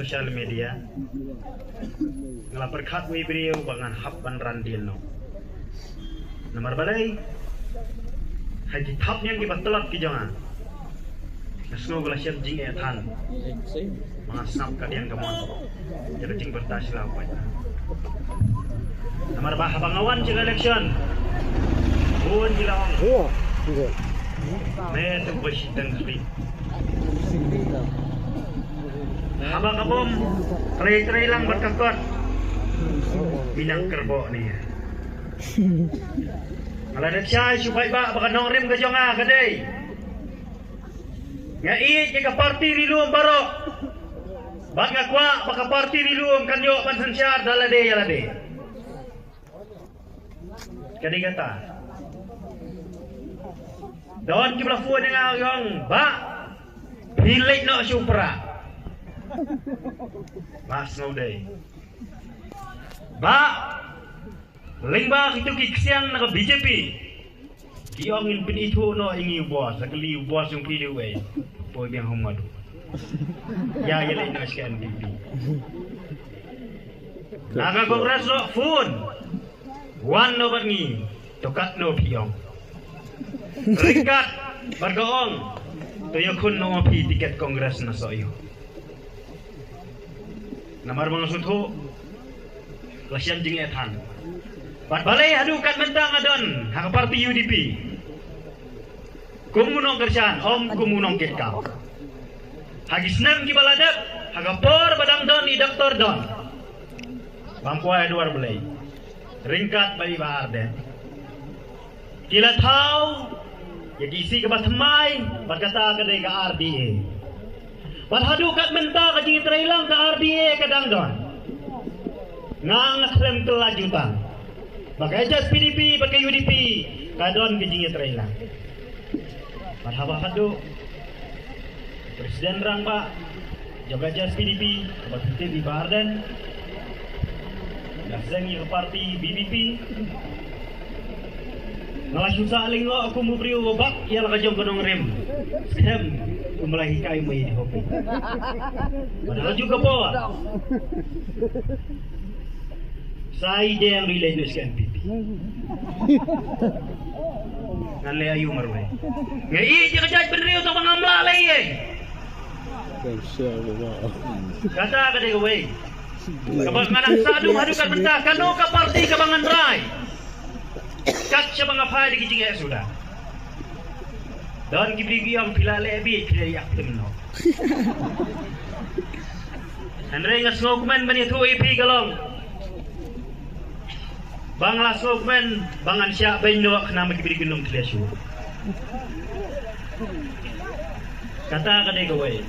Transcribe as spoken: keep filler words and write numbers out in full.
Social media. Nga la pyrkhat wei briew ba ngan hap ban ran dien noh. Namar balei? Ha ki thap niang ki ba tlot ki jong nga. Nga sngew ka la shem jingeh than. Ma nga sngap ka diang ka mon. Ïa ka jingbyrta sha la u paidbah. Namar ba haba nga wan sha ka election, bun ki la ong. Me tu ba shiteng khlieh. Haba ka bom trei trei lang bad ka kot, minang kerbok ni. Nga la dep shai shu paidbah ba ka nongrim ka jong nga ka dei. Nga ïeit ïa ka parti ri lum baroh. Bad nga kwah ba ka parti ri lum kan ïoh ban synshar da lade ïa lade. Ka dei kata. Don ki ba la phone ïa nga, ong, "Bah, phi leit noh sha u Prah." Bah, sngewdei. Bah, lyngba kito ki ksiang na ka B J P. Ki ong ngin pynithuh noh ïa ngi u boss, ha ka liang u boss jong phi u dei uei? Poi biang home nga du. Ïa, ïa leit noh sha ka N P P. Na ka Congress ruh phone. Wan noh bad ngi, to katno phi ong. Ryngkat bad ka ong, to ïakhun noh ma phi tiket Congress na Sohiong. Namar ba nga sngewthuh la shem jingeh than. Bad balei haduh kat mynta nga don ha ka parti U D P. Kum u nongkyrshan, ym kum u nongkitkam. Ha ki snem ki ba la dep, ha ka por ba dang don i Doktor Don, bam kwai ha duar Blei, ryngkat bad i Bah Ardent, ki la thaw ïa ka E C ka ba thymmai, bad kata ka dei ka R D A. Bad haduh kat mynta ka jingïatreilang ka R D A ka dang don. Nga nga khlem kylla jutang ba ka H S P D P bad ka U D P ka don ka jingïatreilang. Bad haba haduh President Rangbah jong ka H S P D P, ka ba tip i Bah Ardent, nga seng ïa ka parti B P P. Nga la shu sah lyngngoh kum u briew ba bak ïa la ka jong ka nongrim. Skhem kum la hikai mai di hopi. Bad ha ju ka por, sa i deng ri leit noh sha N P P. Ngan leh aïu marwei? Nga ïeit ïa ka jaitbynriew tang ba ngam lah leh ei. Kata ka dei kawei. Kaba nga nang sah dum haduh kat mynta, kano ka parti kaba ngan rai. Kat shaba nga phai da ki jingeh suda. Don ki briew ki ong phi la leh beit, phi la ïap te mynno. Hynrei nga sngewkmen ban ïathuh ïa phi ka long ba nga la sngewkmen ba ngan shah beiñ noh khnang ba ki briew ki nongthleh shuh. Kata ka dei kawei.